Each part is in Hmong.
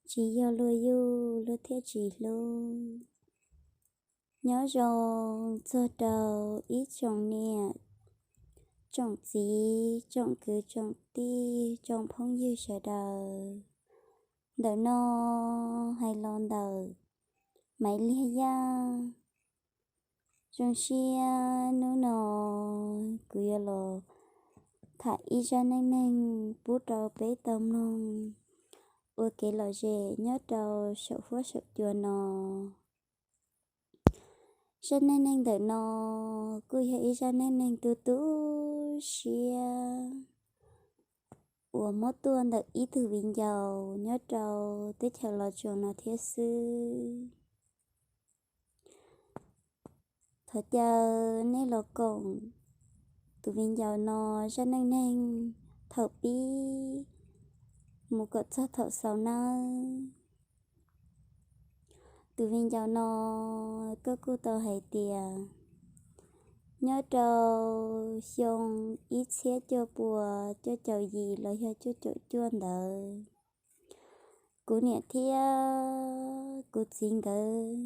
Tsis yog luag yug, luag thiaj tsis hlub. Nyob zoo txog rau ib tsoom niam, tsoom txiv, tsoom kwv, tsoom tij, tsoom phooj ywg sawv daws. Ntawm no hais los ntawm Maiv Liag Yaj. Zoo siab hnub no kuv yuav los tham ib zaj neej neeg pub rau peb tau mloog ua kev lom zem nyob rau saum huab saum cua no. Zaj neej neeg ntawm no kuj yog ib zaj neej neeg tu tu siab uas muab tuaj ntawm ib tug viv ncaus nyob rau teb chaws Los Tsuas no thiab xwb. Thov caw nej los koom tus viv ncaus no zaj neej neeg thaum pib mus kom txog thaum xaus nawb. Tus viv ncaus no koj kuj tau hais tias nyob rau xyoo ib txhiab cuaj pua cuaj caum yim los yog cuaj caum cuaj ntawd, kuv niam thiab kuv txiv nkawd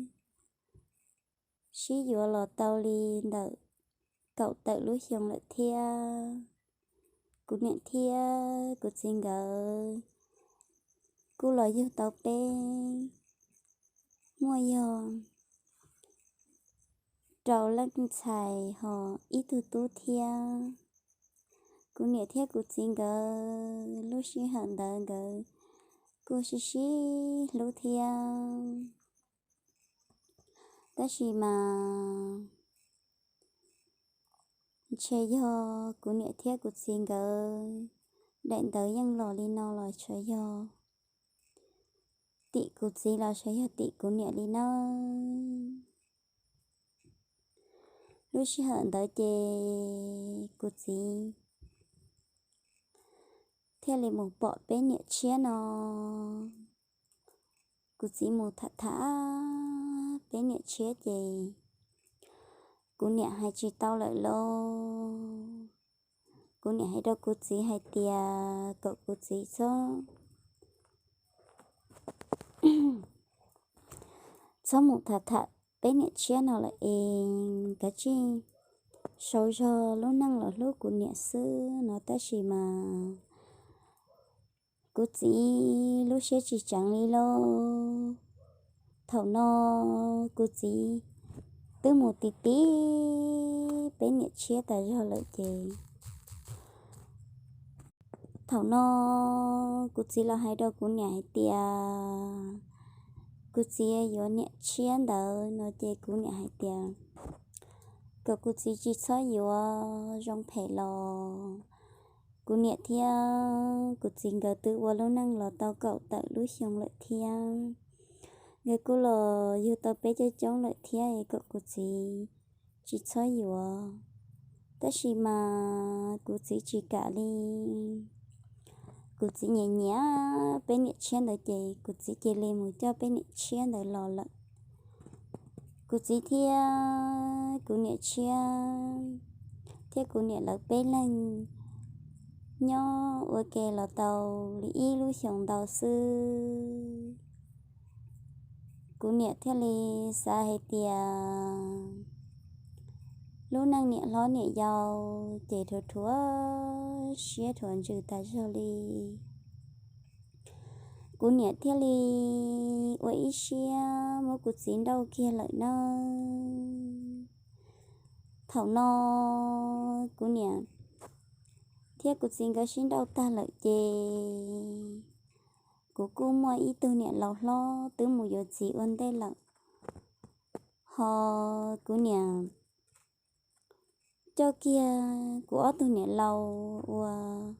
sib yuav los tau li ntawm kaum tawm lub xyoo lawm thiab. Kuv niam thiab kuv txiv nkawd kuj los yug tau peb, muaj yog rau leej ntxhais ho ib tug tub thiab. Kuv niam thiab kuv txiv nkawd lub sij hawm ntawd nkawd kuj sib sib hlub thiab. Tab sis mas ntshe yog kuv niam thiab kuv txiv nkawd daim ntawv yeej los li no los tshuav yog tim kuv txiv los tshuav yog tim kuv niam li nawb. Lub sij hawm ntawd ces kuv txiv thiaj li mus pom peb niam tshiab no. Kuv txiv mus tham tham peb niam tshiab ces kuv niam hais tsis tau lawm lauj. Kuv niam hais rau kuv txiv hais tias kom kuv txiv txhob, txhob mus tham tham peb niam tshiab no lawm es kav tsij sau zog lub neej los hlub kuv niam xwb no tab sis mas kuv txiv lub siab tsis tseev li lauj. Thaum no kuv txiv twb mus ti ti peb niam tshiab tas zog lawm ces thaum no kuv txiv los hais rau kuv niam hais tias kuv txiv yuav niam tshiab ntawd no ces kuv niam hais tias kom kuv txiv tsis txhob yuav, zoo phem los kuv niam thiab kuv txiv nkawd twb ua lub neej los tau kaum tawm lub xyoo lawm thiab. Nkawd kuj los yug tau peb coob coob lawm thiab es kom kuv txiv tsis txhob yuav. Tab sis mas kuv txiv tsis kam li. Kuv txiv nyiam nyiam peb niam tshiab ntawd ces kuv txiv cia li mus coj peb niam tshiab ntawd los lawm. Kuv txiv thiab kuv niam tshiab thiab kuv niam lawv peb leeg nyob ua ke los tau li ib lub xyoos ntau xwb. Kuv niam thiaj li xav hais tias lub neej niam hlob niam yau ces dhuav dhuav siab dhuav ntsws tas zog li. Kuv niam thiaj li ua ib siab muab kuv txiv nrauj kiag lawm nawb. Thaum no kuv niam thiab kuv txiv nkawd sib nrauj tag lawm ces kuv kuj muaj ib tug niam laus hlob twb mus yuav txiv ua ntej lawm. Ho kuv niam coj kiag kuv ob tug niam laus uas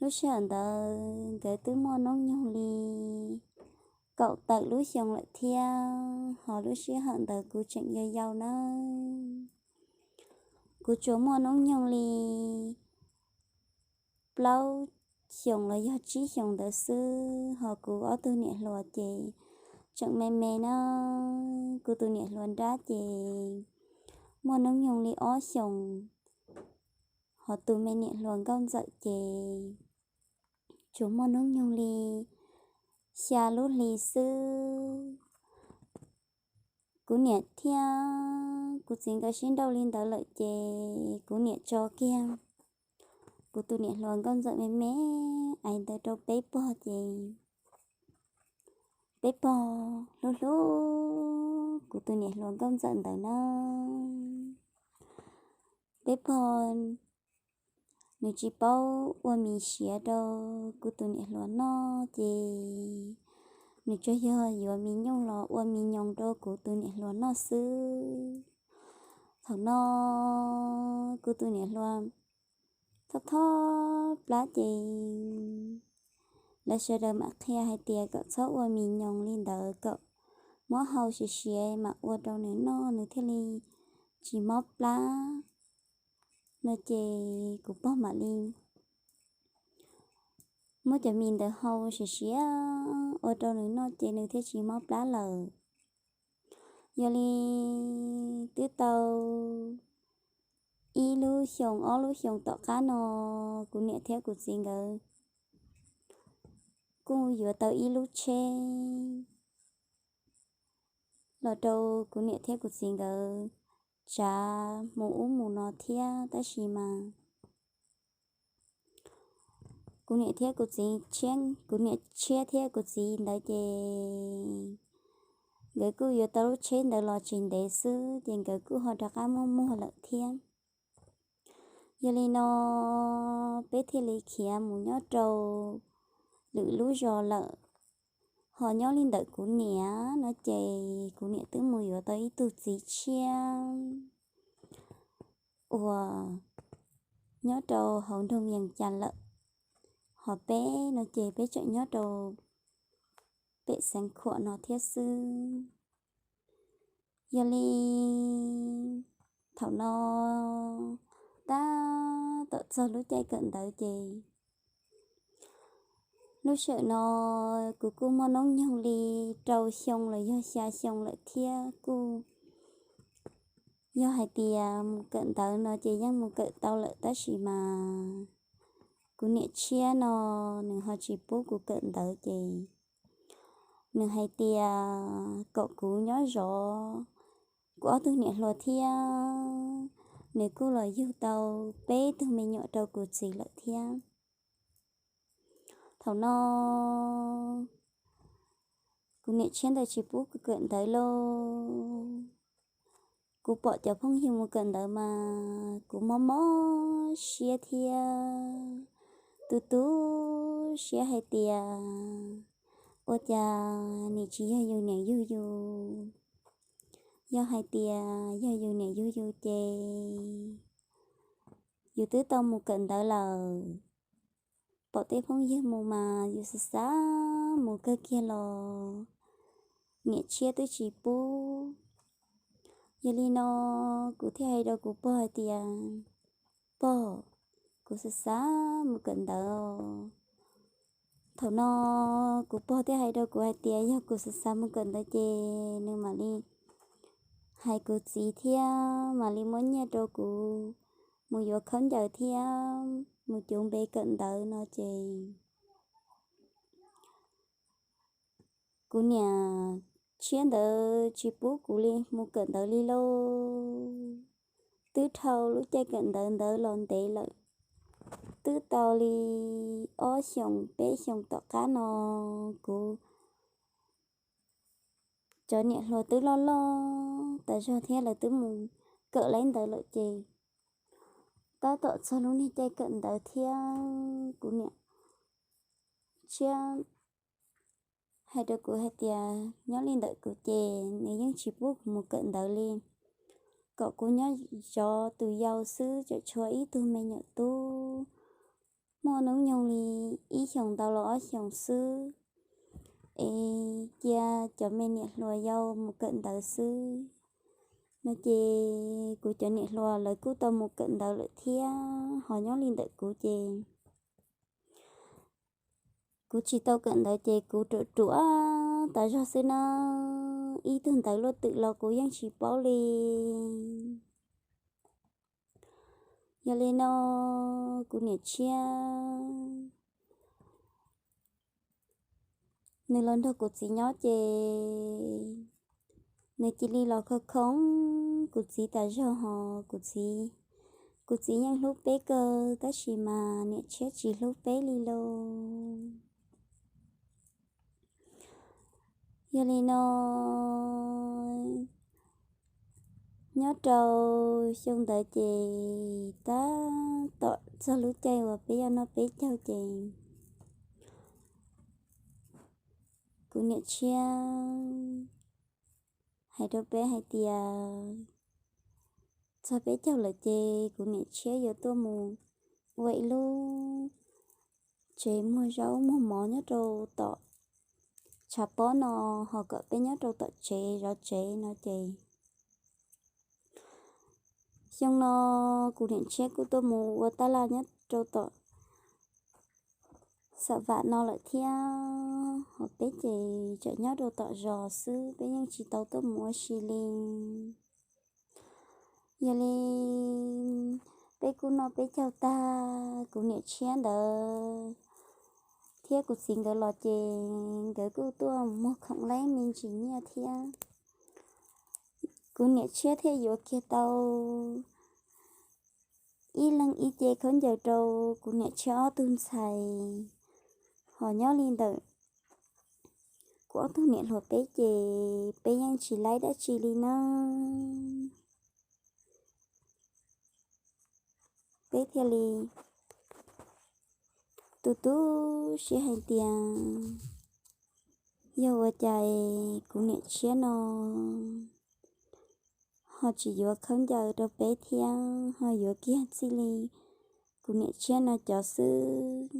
lub sij hawm ntawd nkawd twb muaj noob nyoog li kaum tawm lub xyoo lawm thiab, ho lub sij hawm ntawd kuv tseem yau yau nawb. Kuv tsuas muaj noob nyoog li plaub xyoos los yog tsib xyoos ntawd xwb, ho kuv ob tug niam hluas ces tseem me me nawb. Kuv tus niam hluas nrab ces muaj noob nyoog li ob xyoos, ho tus me niam hluas nkauj ntxawm ces tsuas muaj noob nyoog li xya lub hli xwb, kuv niam thiab kuv txiv nkawd sib nrauj li ntawd lawm ces kuv niam tso kiag kuv tus niam hluas nkauj ntxawm me me ais ntawd rau peb pog ces peb pog hlub hlub kuv tus niam hluas nkauj ntxawm ntawd na. Peb pog nws tsis paub ua mis siav rau kuv tus niam hluas noj ces nws tsuas yog yuav mis nyoos los ua mis nyoos rau kuv tus niam hluas noj xwb. Thaum no kuv tus niam hluas thoj thoj plab ces lawv sawv daws mam qhia hais tias kom txhob ua mis nyoos li ntawd, kom muab hau siav siav mam ua rau nws noj nws thiaj li tsis mob plab no ces kuv pog mam li muab cov mis ntawd hau siav siav ua rau nws noj ces nws thiaj tsis mob plab lawm. Yog li twb tau ib lub xyoos ob lub xyoos tom qab no kuv niam thiab kuv txiv nkawd kuj yuav tau ib lub tsheb los rau kuv niam thiab kuv txiv nkawd tsav mus ub mus no thiab tab sis mas kuv niam thiab kuv txiv, kuv niam tshiab thiab kuv txiv ntawd ces nkawd kuj yuav tau lub tsheb ntawd los tsis ntev xwb ces nkawd kuj ho rov qab muaj muag lawm thiab. Yog li no peb thiaj li khiav mus nyob rau lwm lub zos lawm. Ho nyob li ntawm kuv niam no ces kuv niam twb mus yuav tau ib tug txiv tshiab uas nyob rau hauv nroog Yees Cas lawm. Ho peb no ces peb tseem nyob rau pem Xeev Khuam no thiab xwb. Yog li thaum no tab tom txog lub caij kawm ntawv ces lub sij hawm no kuv kuj muaj noob nyoog li rau xyoo los yog xya xyoo lawm thiab kuj yog hais tias mus kawm ntawv no ces yeej mus kawm tau lawm tab sis mas kuv niam tshiab no nws ho tsis pub kuv kawm ntawv ces nws hais tias kom kuv nyob zov kuv ob tug niam hluas thiab nws kuj los yug tau peb tug me nyuam rau kuv txiv lawm thiab. Thaum no kuv niam tshiab ntawd tsis pub kuv kawm ntawv lauj. Kuv pom cov phooj ywg mus kawm ntawv mas kuv mob mob siab thiab tu tu siab hais tias ua cas nws tsis yog yus niam yug yus. Yog hais tias yog yus niam yug yus ces yus twb tau mus kawm ntawv lawm. Pom tej phooj ywg mus mas yus xav xav mus kawg kiag los niam tshiab twb tsis pub. Yog li no kuv thiaj hais rau kuv pog hais tias, pog, kuv xav xav mus kawm ntawv. Thaum no kuv pog thiaj hais rau kuv hais tias yog kuv xav xav mus kawm ntawv ces nws mam li hais kuv txiv thiab mam li muab nyiaj rau kuv mus yuav khaub ncaws thiab mus cuv npe kawm ntawv no ces kuv niam tshiab ntawd tsis pub kuv li mus kawm ntawv li lauj. Twb dhau lub caij kawm ntawv ntawd los ntev lawm, twb tau li ob xyoos peb xyoos tom qab no kuv cov niam hluas twb loj loj tas zog thiab lawv twb mus kawm laib ntawv lawm ces tab tom txog lub niag caij kawm ntawv thiab kuv niam tshiab hais rau kuv hais tias nyob li ntawm kuv ces nws yeej tsis pub kuv mus kawm ntawv li, kom kuv nyob zov tus yau xwb, tseem tshuav ib tug me nyuam tub muaj hnub nyoog li ib xyoos ntau los ob xyoos xwb, es cia cov me niam hluas yau mus kawm ntawv xwb no ces kuv cov niam hluas lawv kuj tau mus kawm ntawv lawm thiab ho nyob li ntawm kuv ces kuv tsis tau kawm ntawv ces kuv ruam ruam tas zog xwb na, ib tug ntawv luaj twm los kuv yeej tsis paub li. Yog li no kuv niam tshiab nws los nrog kuv txiv nyob ces nws cia li los khoo khoo kuv txiv tas zog hos kuv txiv, kuv txiv yeej hlub peb kawg tab sis mas niam tshiab tsis hlub peb li lauj. Yog li no, nyob rau xyoo ntawd ces tab tom txog lub caij uas peb yuav noj peb caug ces kuv niam tshiab hais rau peb hais tias txog peb caug lawm ces kuv niam tshiab yuav tuaj mus ua ib lub tsev muag zaub muag mov nyob rau tom tshav pob no, ho kom peb nyob rau tom tsev zov tsev no ces xyoo no kuv niam tshiab kuj tuaj mus ua taj laj nyob rau tom xam vam no lawm thiab, ho peb ces tseem nyob rau tom zos xwb, peb yeej tsis tau tuaj mus ua si li. Yog li peb kuj noj peb caug tag, kuv niam tshiab ntawd thiab kuv txiv nkawd los ces nkawd kuj tuaj muag khoom laib me ntsis nyiaj thiab. Kuv niam tshiab thiaj yuav kiag tau ib leeg ib ce khaub ncaws rau kuv niam tshiab ob tug ntxhais. Ho nyob li ntawm kuv ob tug niam hluas peb ces peb yeej tsis laib dab tsi li na. Peb thiaj li tu tu siab hais tias yog ua cas kuv niam tshiab no ho tsis yuav khaub ncaws rau peb thiab ho yuav kiag txij li kuv niam tshiab no cov xwb.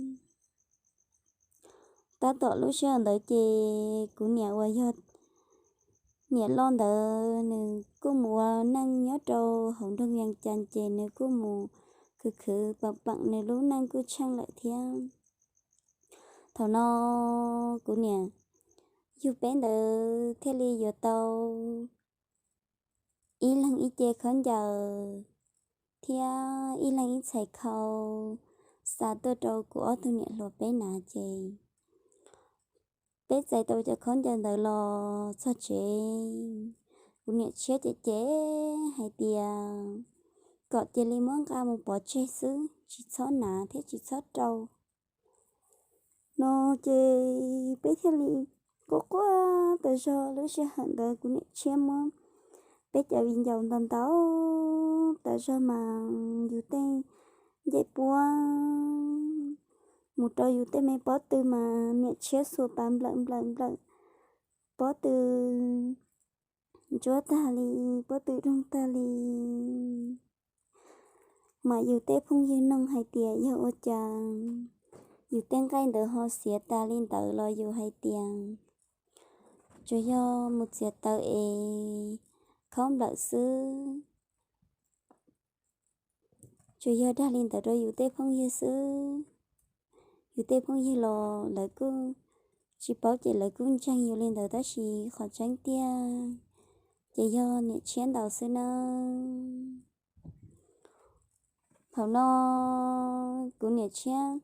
Tab tom lub sij hawm ntawd ces kuv niam uas yog niam loj ntawd nws kuj mus ua neej nyob rau hauv nroog Vias Cas ces nws kuj mus khwv khwv peem peem nws lub neej kuj tsheej lawm thiab. Thaum no kuv niam yug peb ntawd thiaj li yuav tau ib leeg ib ce khaub ncaws thiab ib leeg ib txhais khau xa tuaj rau kuv ob tug niam hluas peb hnav ces peb txais tau cov khaub ncaws ntawd los txog tsev, kuv niam tshiab cem cem hais tias kom cia li muab nqa mus pov tseg xwb, tsis txhob hnav thiab tsis txhob rau no ces peb thiaj li quaj quaj tas zog. Lub sij hawm ntawd kuv niam tshiab muab peb cov viv ncaus ntaus ntaus tas zog mas yus tej ncej puab mus rau yus tej me pob tw mas niam tshiab xuas pas nplawm nplawm nplawm pob tw ntsuab tag li, pob tw roog tag li. Mas yus tej phooj ywg noog hais tias yog ua cas yus tej nqaij ntawd ho xiav tas li ntawd los yus hais tias tsuas yog mus txiav taws es khaub nplawm xwb. Tsuas yog dag li ntawd rau yus tej phooj ywg xwb. Yus tej phooj ywg los lawv kuj tsis paub ces lawv kuj ntseeg yus li ntawd tab sis qhov tseeb tiag ces yog niam tshiab ntaus xwb nawb. Thaum no kuv niam tshiab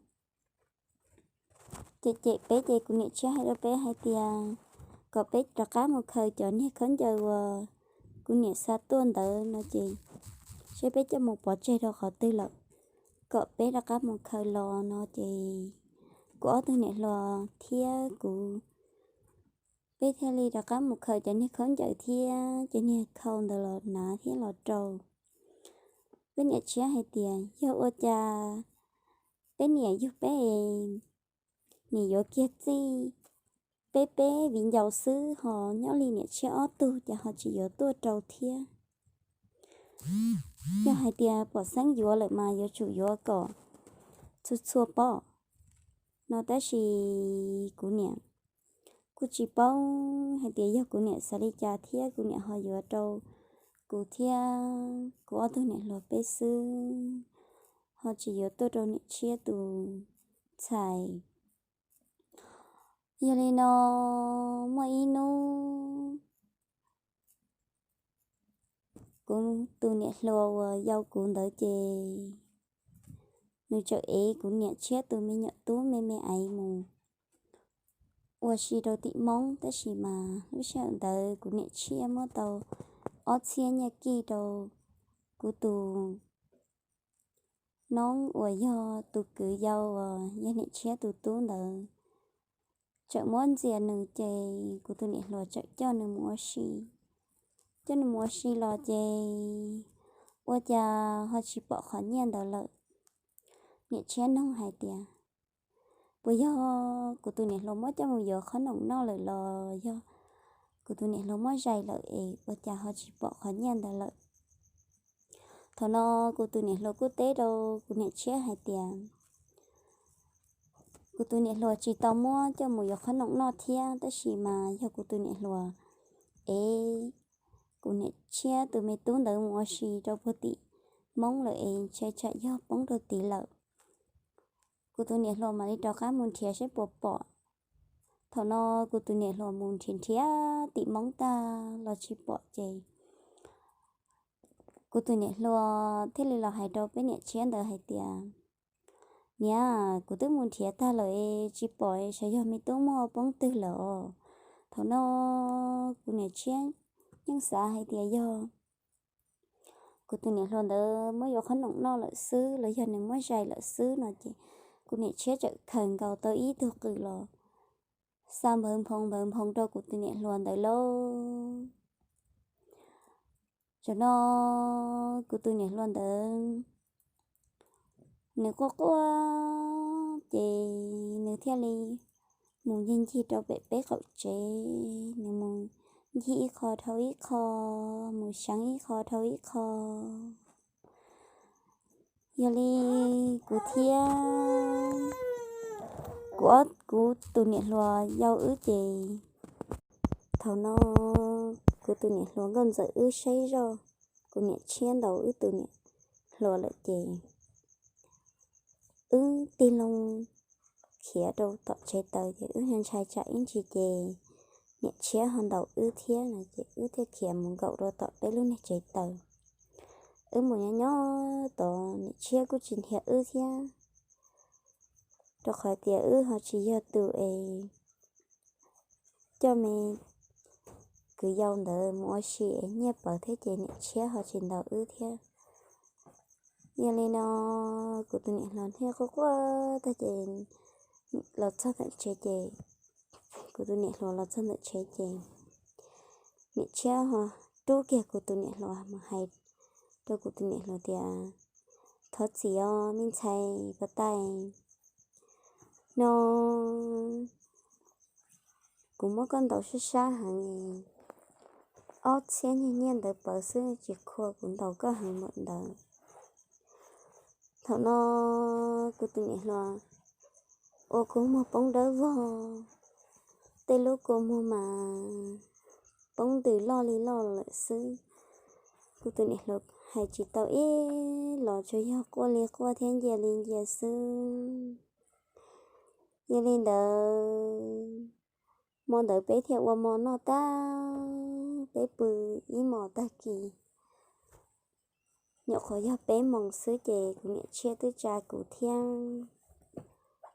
cem cem peb ces kuv niam tshiab hais rau peb hais tias kom peb rov qab mus khaws cov niag khaub ncaws uas kuv niam xa tuaj ntawd no ces seb peb coj mus pov tseg rau qhov twg lawm, kom peb rov qab mus khaws los no ces kuv ob tug niam hluas thiab kuv peb thiaj li rov qab mus khaws cov niag khaub ncaws thiab cov niag khau ntawd los hnav thiab los rau. Peb niam tshiab hais tias yog ua cas peb niam yug peb es nim yuav kiag txij peb peb viv ncaus xwb ho nyob li niam tshiab ob tug ces ho tsis yuav tuaj rau thiab. Yog hais tias pom xeeb yuav lawm mas yuav tsum yuav kom txhua txhua pob no tab sis kuv niam kuj tsis paub hais tias yog kuv niam xav li cas thiab kuv niam ho yuav rau kuv thiab kuv ob tug niam hluas peb xwb, ho tsis yuav tuaj rau niam tshiab tus ntxhais. Yog li no muaj ib hnub kuv tus niam hluas uas yau kuv ntawd ces nws txawm ev kuv niam tshiab tus me nyuam tub me me aiv mus ua si rau tim Hmoob, tab sis mas lub sij hawm ntawd kuv niam tshiab muab tau ob txhiab nyiaj kij rau kuv tus noob uas yog tus kwv yau uas yog niam tshiab tus tub ntawd, txawm muab ntxias nws ces kuv tus niam hluas txawm coj nws mus ua si. Coj nws mus ua si los ces ua cas ho tsis pom qhov nyiaj ntawd lawm. Niam tshiab nug hais tias, puas yog kuv tus niam hluas muab coj mus yuav qhob noom noj lawm los yog kuv tus niam hluas muab zais lawm es ua cas ho tsis pom qhov nyiaj ntawd lawm? Thaum no kuv tus niam hluas kuj teb rau kuv niam tshiab hais tias, kuv tus niam hluas tsis tau muab coj mus yuav qhob noom noj thiab, tab sis mas yog kuv tus niam hluas es kuv niam tshiab tus me tub ntawd mus ua si rau puag tim Hmoob lawm es ntshai tsam yog poob rau tid lawm. Kuv tus niam hluas mam li rov qab mus nrhiav saib puas pom. Thaum no kuv tus niam hluas mus nrhiav nrhiav tim Hmoob tag los tsis pom ces kuv tus niam hluas thiaj li los hais rau peb niam tshiab ntawd hais tias, niam, kuv twb mus nrhiav tag lawm es tsis pom es xyov yog me tub muab poob twg lawm os. Thaum no kuv niam tshiab yeej xav hais tias yog kuv tus niam hluas ntawd muab yuav qhob noom noj lawm xwb los yog nws muab zais lawm xwb no ces kuv niam tshiab txawm khaws nkaus tau ib tug qws los xa npawv nphoo npawv nphoo rau kuv tus niam hluas ntawd lauj. Tam no kuv tus niam hluas ntawd nws quaj quaj ces nws thiaj li mus ncig ncig rau pem peb qaum tsev, nws mus ncig ib qho dhau ib qho, mus seev ib qho dhau ib qho. Yog li kuv thiab kuv ob, kuv tus niam hluas yau wb ces thaum no kuv tus niam hluas nkauj ntxawm wb saib zoj kuv niam tshiab ntaus wb tus niam hluas lawm ces wb tig loo khiav rau tom tsev taws ces wb ntshai tsam ib ntsis ces niam tshiab ho ntaus wb thiab no ces wb thiaj khiav mus nkaum rau tom peb lub niag tsev taws. Wb mus nyob nyob tod niam tshiab kuj tsis nrhiav wb thiab, rau qhov tias wb ho tsis yog tus es coj me kwv yau ntawd mus ua si es nyiaj pawv thiab ces niam tshiab ho tsis ntaus wb thiab. Yog li no kuv tus niam hluas thiaj quaj quaj tag ces los txog ntawm tsev ces, kuv tus niam hluas los txog ntawm tsev ces niam tshiab ho rub kiag kuv tus niam hluas mus hais rau kuv tus niam hluas tias, thov txim os me ntxhais pas tais, no kuv muab koj ntaus sab sab heev, ob txhiab nyiaj ntawd pawv xwb tsis khuam kuv ntaus koj heev npaum ntawd. Thaum no kuv tus niam hluas ua kua muag poob dawb vog, tej lub kua muag mas poob ntws loj li loj lawm xwb. Kuv tus niam hluas hais tsis tau ib los tsuas yog quaj li quaj thiab ncia li ncia xwb. Yog li ntawd hmo ntawd peb thiaj ua mov noj tag, peb pw ib hmos tag kis. Nyuam qhuav yog peb moos xwb ces kuv niam tshiab twb tsa kuv thiab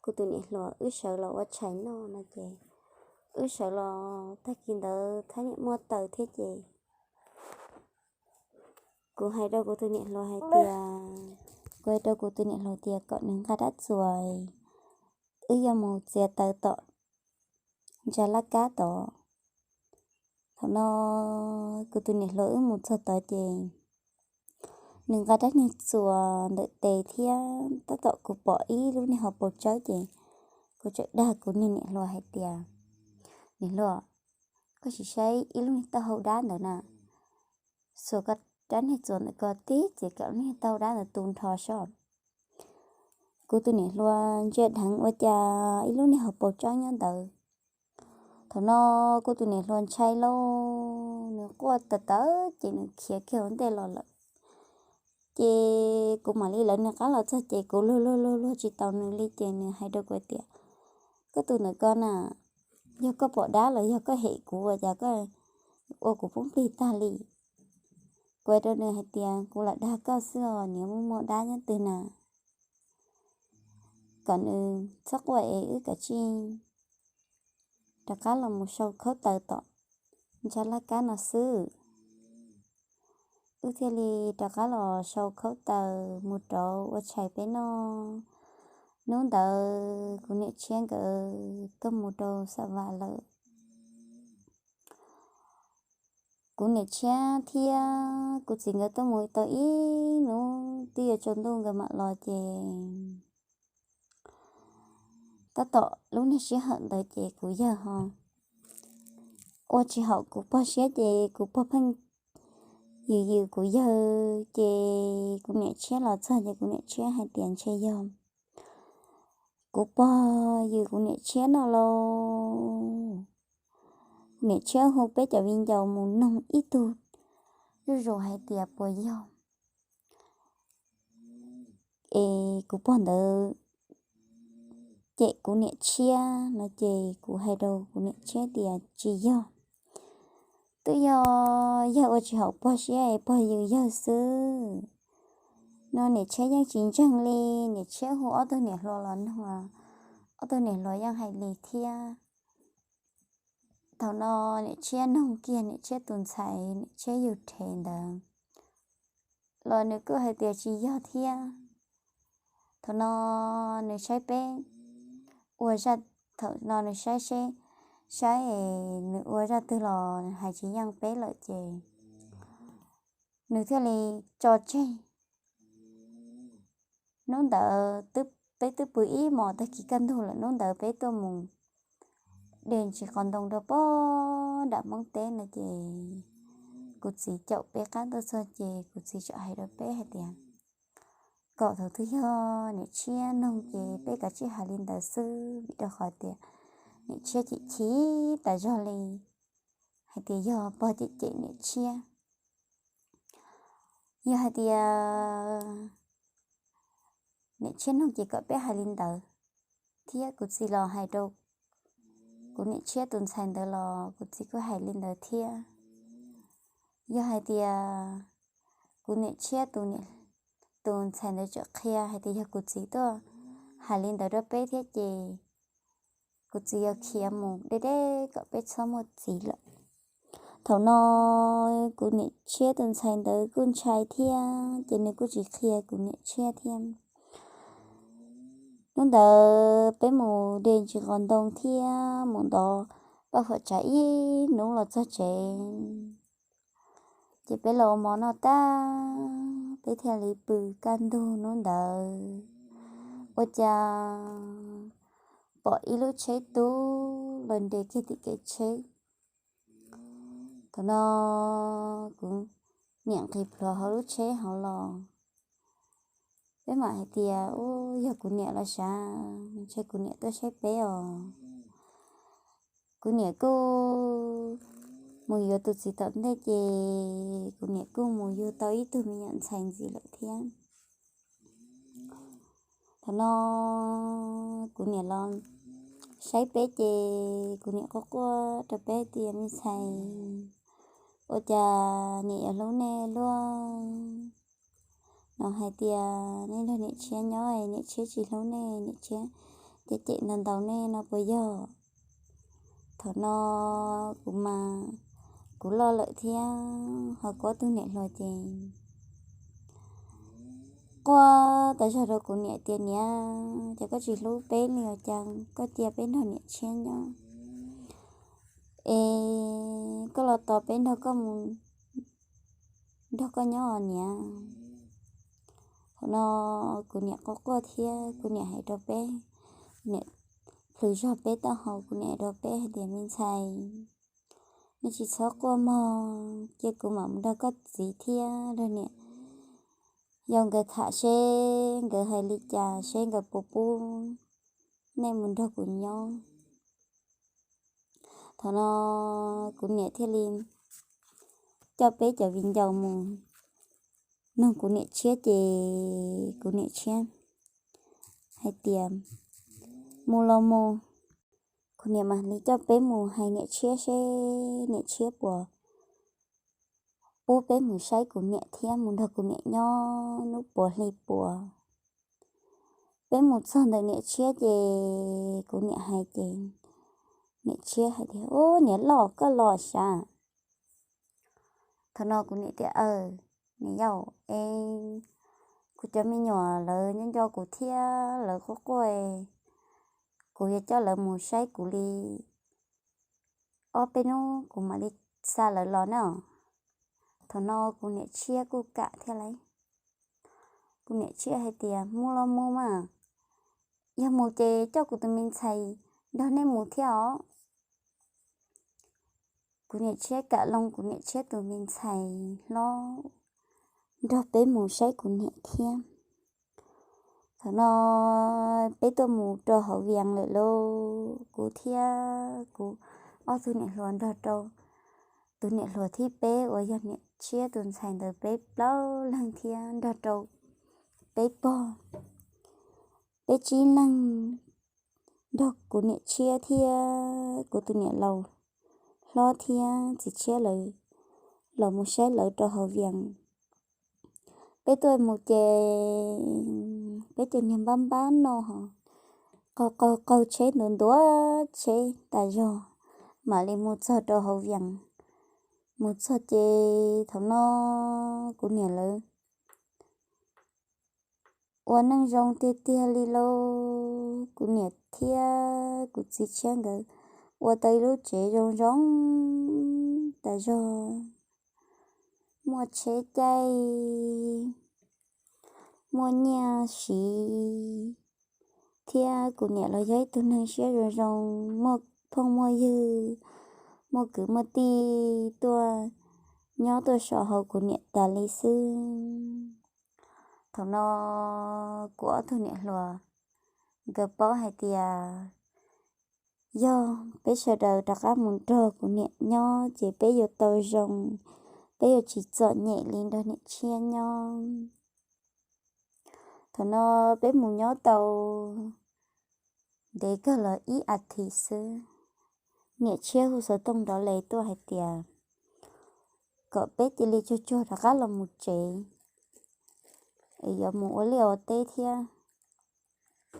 kuv tus niam hluas wb sawv los ua tshais noj no ces wb sawv los tag kis ntawd thab niam muaj taws thiab ces kuv hais rau kuv tus niam hluas hais tias, kuv hais rau kuv tus niam hluas tias kom nws nqa rab txuas, wb yuav mus txiav taws tom ntsa laj kab tod. Thaum no kuv tus niam hluas wb mus txog tod ces nws nqa rab niag txuas ntawm tes thiab tab tom kuv pom ib lub niag hauv paus tsawb ces kuv txawm dag kuv niag niam hluas hais tias, niam hluas, koj sim saib ib lub niag taub hau dab ntawd na, xuas koj rab niag txuas ntawm ko tib txiav kom lub niag taub hau dab ntawd tu nrho sob. Kuv tus niam hluas ntsia dheev ua cas ib lub niag hauv paus tsawb nyob ntawd. Thaum no kuv tus niam hluas ntshai lauj, nws quaj tawv tawv ces nws khiav kiag ua ntej los lawm. Ces kuv mam li lawv nws qab los txog ces kuv luag luag luag luag tsis taus nws li ces nws hais rau kuv tias, koj tus ntawm ko na, yog koj pom dab los yog koj hem kuv ua cas koj ua kuv poob plig tag li. Kuv hais rau nws hais tias kuv lam dag koj xwb os, nws muaj muaj dab nyob twg na. Kom nws txhob quaj es wb kav tsij rov qab los mus sau khaub taws tom ntsab laj kab no xwb. Wb thiaj li rov qab los sau khaub taws mus rauv ua tshais peb noj. Hnub ntawd kuv niam tshiab nkawd tuaj mus rau xa vas lawm. Kuv niam tshiab thiab kuv txiv nkawd tuaj mus tau ib hnub twb yuav tsaus ntuj nkawd mam los ces tab tom lub niag sij hawm ntawd ces kuv yawg ho ua tsis haum kuv pog siab ces kuv pog pheej yws yws kuv yawg ces kuv niam tshiab los txog ces kuv niam tshiab hais tias ntshe yog kuv pog yws kuv niam tshiab no lauj. Kuv niam tshiab hu peb cov viv ncaus mus noog ib tug zuj zus hais tias puas yog es kuv pog ntawd cem kuv niam tshiab no ces kuv hais rau kuv niam tshiab tias tsis yog, twb yog yawg ua tsis haum pog siab es pog yws yawg xwb. No niam tshiab yeej tsis ntseeg li, niam tshiab hu ob tug niam hluas los noog, ob tug niam hluas yeej hais li thiab. Thaum no niam tshiab noog kiag niam tshiab tus ntxhais niam tshiab yug rhe ntawd los nws kuj hais tias tsis yog thiab. Thaum no nws saib peb ua zaj, thaum no nws saib seb, saib nws ua zaj twg los hais tsis yeej peb lawm ces nws thiaj li tso tseg. Hnub ntawd peb twb pw ib hmos tag kis kaj ntug lawm, hnub ntawd peb tuaj mus de ntsis qos ntoo rau pog nram Hmoob teb no ces kuv txiv caum peb qab tuaj txog ces kuv txiv txawm hais rau peb hais tias kom thaum twg yog niam tshiab noog ces peb kav tsij hais li ntawd xwb, vim rau qhov tias niam tshiab chim chim tas zog li hais tias yog pog cem cem niam tshiab. Yog hais tias niam tshiab noog ces kom peb hais li ntawd thiab. Kuv txiv los hais rau kuv niam tshiab tus ntxhais ntawd los kuv txiv kuj hais li ntawd thiab. Yog hais tias kuv niam tshiab tus ntxhais ntawd tseem qhia hais tias yog kuv txiv tuaj hais li ntawd rau peb thiab ces kuv txiv yuav khiav mus deb deb kom peb txhob muaj txiv lawm. Thaum no kuv niam tshiab tus ntxhais ntawd kuj ntshai thiab ces nws kuj tsis qhia kuv niam tshiab thiab. Hnub ntawd peb mus de ntsis qos ntoo thiab mus ntov paj huam tsav ib hnub los txog tsev, ces peb los ua mov noj tag peb thiaj li pw kaj ntug hnub ntawd. Ua cas pom ib lub tsheb tub los nres kiag tim kev tsheb. Thaum no kuv niam nqis plhuav hauv lub tsheb hauv los, peb mam hais tias ub yog kuv niam los sav, ntshe kuv niam tuaj saib peb os. Kuv niam kuj mus yuav tus txiv tom ntej ces kuv niam kuj mus yug tau ib tug me nyuam ntxhais ntxiv lawm thiab. Thaum no kuv niam los saib peb ces kuv niam quaj quaj rau peb tias me ntxhais, ua cas niam yuav hlub nej luaj no, hais tias nej nrog niam tshiab nyob, niam tshiab tsis hlub nej, niam tshiab cem cem ntaus ntaus nej no puas yog? Thaum no kuv mas kuv loj lawm thiab ho kuv ob tug niam hluas ces quaj tas zog rau kuv niam tias niam, ces koj tsis hlub peb li os, cas koj cia peb nrog niam tshiab nyob es koj los tos peb nrog koj mus, nrog koj nyob os niam. Thaum no kuv niam quaj quaj thiab kuv niam hais rau peb, niam plhws zog peb taub hau, kuv niam hais rau peb hais tias me ntxhais, nej tsis txhob quaj mog, cia kuv mam mus nrog koj txiv thiab nrog niam yau nkawd tham seb nkawd hais li cas, seb nkawd puas pub nej mus nrog kuv nyob. Thaum no kuv niam thiaj li coj peb cov viv ncaus mus noog kuv niam tshiab ces kuv niam tshiab hais tias mus los mus. Kuv niam mam li coj peb mus hais niam tshiab seb niam tshiab puas pub peb mus saib kuv niam thiab mus nrog kuv niam nyob hnub puas hli puas. Peb mus txog ntawm niam tshiab ces kuv niam hais ces Niam tshiab hais tias, Ub, niam loj, koj los sav? Thaum no kuv niam tias, Aw, niam yau, es kuv cov me nyuam lawv nco nco kuv thiab lawv quaj quaj, kuv yuav coj lawv mus saib kuv li ob peb hnub kuv mam li xa lawv los na. Thaum no kuv niam tshiab kuj kam thiab lauj. Kuv niam tshiab hais tias, Mus los mus mas, yog mus ces coj kuv tus me ntxhais nrog nej mus thiab os. Kuv niam tshiab kam loo kuv niam tshiab tus me ntxhais hlob nrog peb mus saib kuv niam thiab. Thaum no peb tuaj mus rau hauv Vias lawm lauj, kuv thiab kuv ob tug niam hluas nrog rau tus niam hluas thib peb uas yog niam tshiab tus ntxhais ntawd peb plaub leeg thiab nrog rau peb pog, peb tsib leeg nrog kuv niam tshiab thiab kuv tus niam laus hlob thiab txiv tshiab lawv los mus saib lawv rau hauv Vias. Peb tuaj mus ces peb ces niag npab npab no ho qaug qaug qaug tsheb ntuav ntuav tsheb tas zog mam li mus txog rau hauv Vias. Mus txog ces thaum no kuv niam lawv ua neej zoo tiag tiag li lauj. Kuv niam thiab kuv txiv tshiab nkawd ua tau ib lub tsev zoo zoo tas zog, muaj tsheb caij, muaj nyiaj siv, thiab kuv niam los yog ib tug neeg siab zoo zoo, muaj phooj muaj ywg, muaj kwv muaj tij tuaj nyob tuaj so hauv kuv niam tas li xwb. Thaum no kuv ob tug niam hluas nkawd paub hais tias yog peb sawv daws rov qab mus nrog kuv niam nyob ces peb yuav tau zoo, peb yuav tsis txom nyem li nrog niam tshiab nyob. Thaum no peb mus nyob tau ntev kawg los ib as thiv xwb, niam tshiab hu xov tooj nrov les tuaj hais tias kom peb cia li tsuag tsuag rov qab los mus tsev, es yuav mus ua liaj ua teb thiab,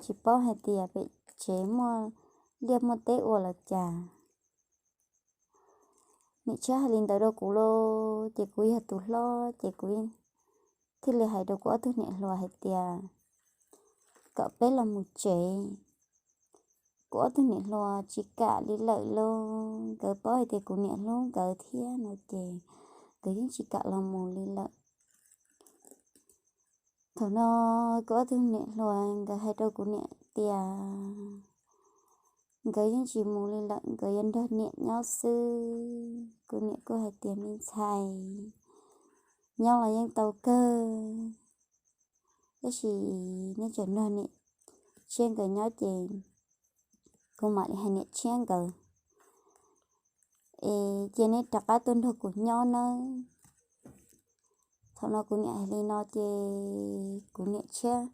tsis paub hais tias pem tsev muaj liaj muaj teb ua los cas. Niam tshiab hais li ntawd rau kuv lauj, ces kuv yog tus hlob ces kuv thiaj li hais rau kuv ob tug niam hluas hais tias kom peb los mus tsev. Kuv ob tug niam hluas tsis kam li lawm lauj, nkawd paub hais tias kuv niam hlub nkawd thiab no ces nkawd yeej tsis kam los mus li lawm. Thaum no kuv ob tug niam hluas nkawd hais rau kuv niam tias nkawd yeej tsis mus li lawm, nkawd yuav nrog niam nyob xwb. Kuv niam kuj hais tias me ntxhais, nyob los yeej tau kawg, tab sis neb tseem nrog niam tshiab nkawd nyob ces kuv mam li hais niam tshiab nkawd es cia neb rov qab tuaj nrog kuv nyob nawb. Thaum no kuv niam hais li no ces kuv niam tshiab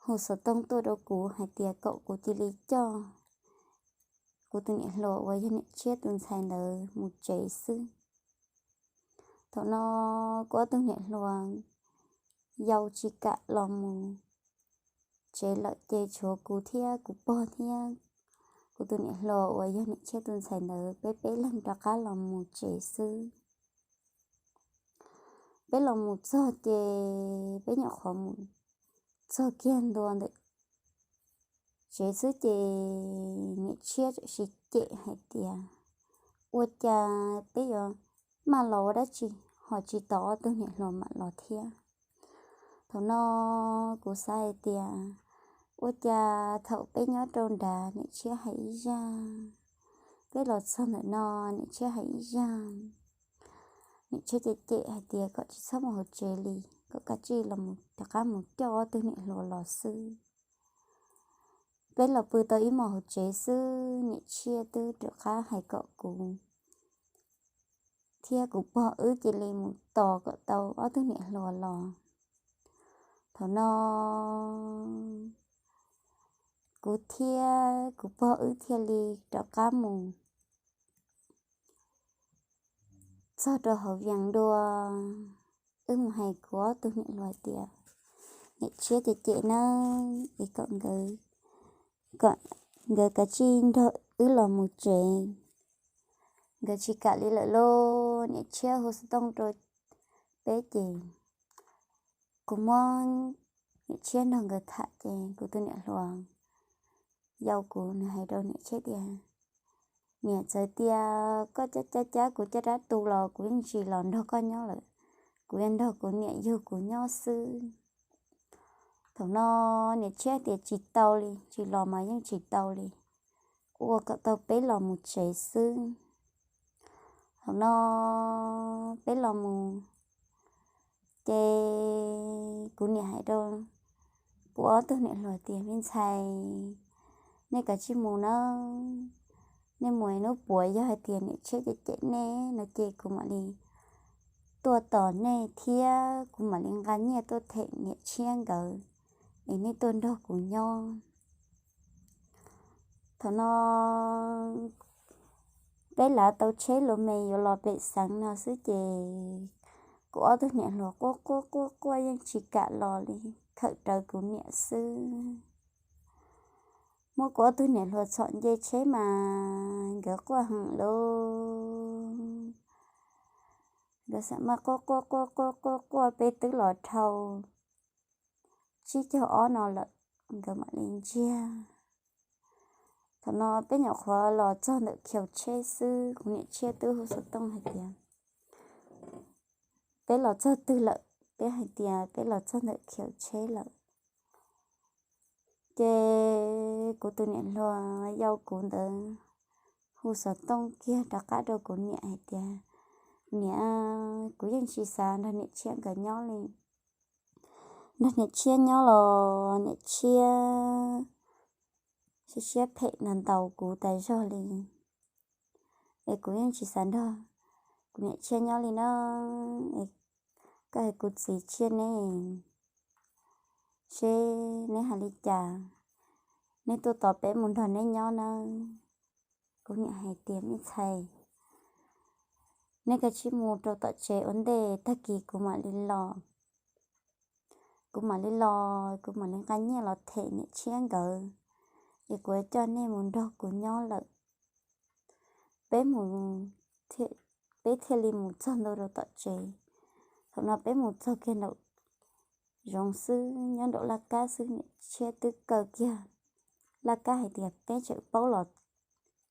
hu xov tooj tuaj rau kuv hais tias kom kuv cia li coj kuv tus niam hluas uas yog niam tshiab tus ntxhais ntawd mus tsev xwb. Thaum no kuv ob tug niam hluas yau tsis kam los mus tsev lawm ces tshuav kuv thiab kuv pog thiab kuv tus niam hluas uas yog niam tshiab tus ntxhais ntawd peb peb leeg rov qab los mus tsev xwb. Peb los mus txog ces peb nyuam qhuav mus txog kiag ntua ntawm tsev xwb ces niam tshiab txawm sib cem hais tias ua cas peb yuav maj los ua dab tsi ho tsis tos ob tug niam hluas mam los thiab. Thaum no kuv xav hais tias ua cas thaum peb nyob rau nrad niam tshiab hais ib zaj, peb los txog ntawm no niam tshiab hais ib zaj. Niam tshiab cem cem hais tias kom tsis txhob mus hauv tsev li, kom kav tsij los rov qab mus coj ob tug niam hluas los xwb. Peb los pw tau ib hmos hauv tsev xwb niam tshiab twb rov qab hais kom kuv thiab kuv pog wb cia li mus tos kom tau ob tug niam hluas los. Thaum no kuv thiab kuv pog wb thiaj li rov qab mus txog rau hauv Vias dua. Wb mus hais kuv ob tug niam hluas hais tias niam tshiab cem cem nawb es kom nkawd, kom nkawd kav tsij nrog wb los mus tsev. Nkawd tsis kam li lawm lauj, niam tshiab hu xov tooj rau peb ces kuv muab niam tshiab nrog nkawd tham ces kuv tus niam hluas yau kuv nws hais rau niam tshiab tias, niam, txawm tias koj cab cab cab kuv caj dab tu los kuv yeej tsis los nrog koj nyob lawm, kuv yuav nrog kuv niam yug kuv nyob xwb. Thaum no niam tshiab tias tsis tau li, tsis los mas yeej tsis tau li, ua kom tau peb los mus tsev xwb. Thaum no peb los mus ces kuv niam hais rau kuv ob tug niam hluas tias, me ntxhais, nej kav tsij mus nawb, nej mus hnub puav yog hais tias niam tshiab cem cem nej no ces kuv mam li tuaj tos nej thiab kuv mam li nqa nyiaj tuaj them niam tshiab nkawd es nej tuaj nrog kuv nyob. Thaum no peb lav tau tsheb lus me yuav los pem xeev no xwb ces kuv ob tug niam hluas quaj quaj quaj quaj yeej tsis kam los li, khawm rawv kuv niam xwb. Muab kuv ob tug niam hluas txhom nce tsheb mas nkawd quaj heev lauj. Nkawd xam maj quaj quaj quaj quaj quaj quaj, peb twb los dhau tsib caug ob no lawm, nkawd mam li ntsiag. Thaum no peb nyuam qhuav los txog ntawm khiv tsheb xwb, kuv niam tshiab twb hu xov tooj hais tias, peb los txog twg lawm? Peb hais tias peb los txog ntawm khiv tsheb lawm. Ces kuv tus niam hluas yau kuv ntawd hu xov tooj kiag rov qab rau kuv niam hais tias, niam, kuv yeej tsis xav nrog niam tshiab nkawd nyob li. Nrog niam tshiab nyob los niam tshiab siab siab phem ntaus ntaus kuv tas zog li. Es kuv yeej tsis xav nrog kuv niam tshiab nyob li na. Es koj es kuv txiv tshiab ne, seb neb hais li cas, neb tuaj tos peb mus nrog neb nyob nawb. Kuv niam hais tias, me ntxhais, neb kav tsij mus rau tom tsev ua ntej, tag kis kuv mam li los. Kuv mam li los, kuv mam li nqa nyiaj los them niam tshiab nkawd, es kuv coj nej mus nrog kuv nyob lawm. Peb mus, peb thiaj li mus txog ntua rau tom tsev. Thaum no peb mus txog kiag nraum zoov xwb, nyob nraum laj kab xwb, niam tshiab twb kaw kiag laj kab hais tias, peb tseem paub los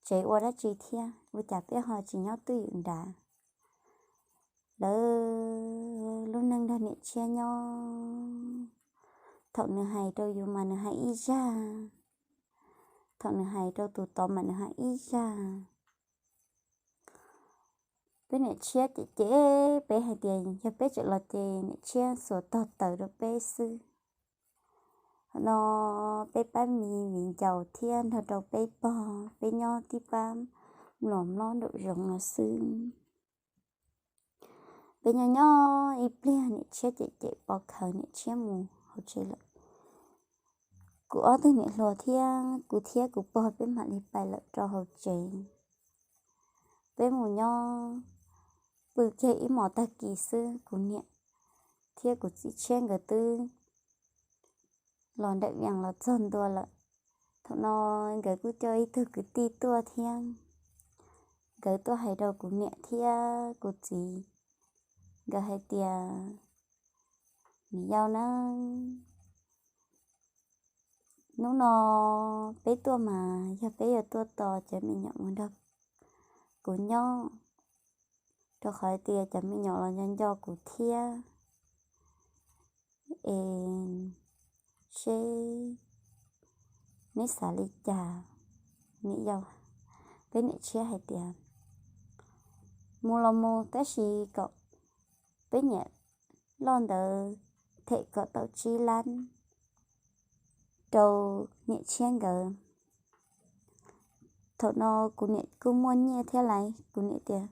tsev ua dab tsi thiab, ua cas peb ho tsis nyob twj ywm nrad. Lawv lub neej nrog niam tshiab nyob, thaum nws hais rau yus mas nws hais ib zaj, thaum nws hais rau tus tod mas nws hais ib zaj. Peb niam tshiab cem cem peb hais tias yog peb tseem los ces niam tshiab xuas tog taws rau peb xwb. Thaum no peb pab me viv ncaus thiab nrog rau peb pog, peb nyob tib pab mlom mlob nraum zoov no xwb. Peb nyob nyob ib pliag niam tshiab cem cem pov khawv, niam tshiab mus hauv tsev lawm. Kuv ob tug niam hluas thiab kuv thiab kuv pog peb mam li pais lawm rau hauv tsev. Peb mus nyob pw kiag ib hmos tag kis xwb, kuv niam thiab kuv txiv tshiab nkawd twb los nraim vias los txog ntua lawm. Thaum no nkawd kuj coj ib tug kwv tij tuaj thiab, nkawd tuaj hais rau kuv niam thiab kuv txiv, nkawd hais tias, niam yau na, hnub no peb tuaj mas yog peb yuav tuaj tos cov me nyuam mus nrog kuv nyob, rau qhov tias cov me nyuam los nco nco kuv thiab. Es seb neb xav li cas, niam yau? Peb niam tshiab hais tias, mus los mus, tab sis kom peb niam loj ntawd them kom tau tsib lab rau niam tshiab nkawd. Thaum no kuv niam kuj muaj nyiaj thiab lais, kuv niam tias,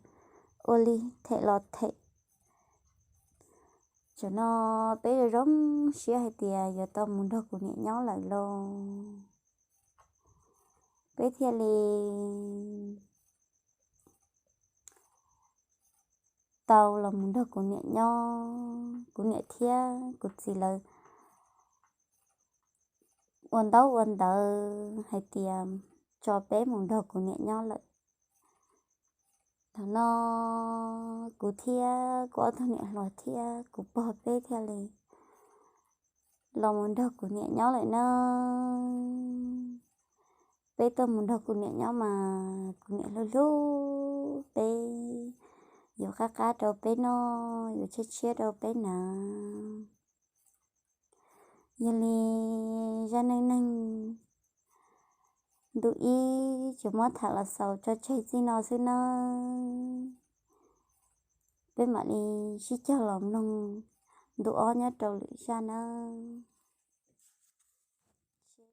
ua li, them los them. Tam no peb zoo zoo siab hais tias yuav tau mus nrog kuv niam nyob lawm lauj. Peb thiaj li tau los mus nrog kuv niam nyob. Kuv niam thiab kuv txiv lawv ua ntaub ua ntawv hais tias tso peb mus nrog kuv niam nyob lawm. Thaum no kuv thiab kuv ob tug niam hluas thiab kuv pog peb thiaj li los mus nrog kuv niam nyob lawm na. Peb tuaj mus nrog kuv niam nyob mas kuv niam hlub hlub peb, yuav qab qab rau peb noj, yuav tshiab tshiab rau peb hnav. Yog li zaj neej neeg ntu ib tsuas muab tham los xaus tso tseg txij no xwb nawb. Peb mam li sib cog los mloog ntu ob nyob rau lwm zaj nawb.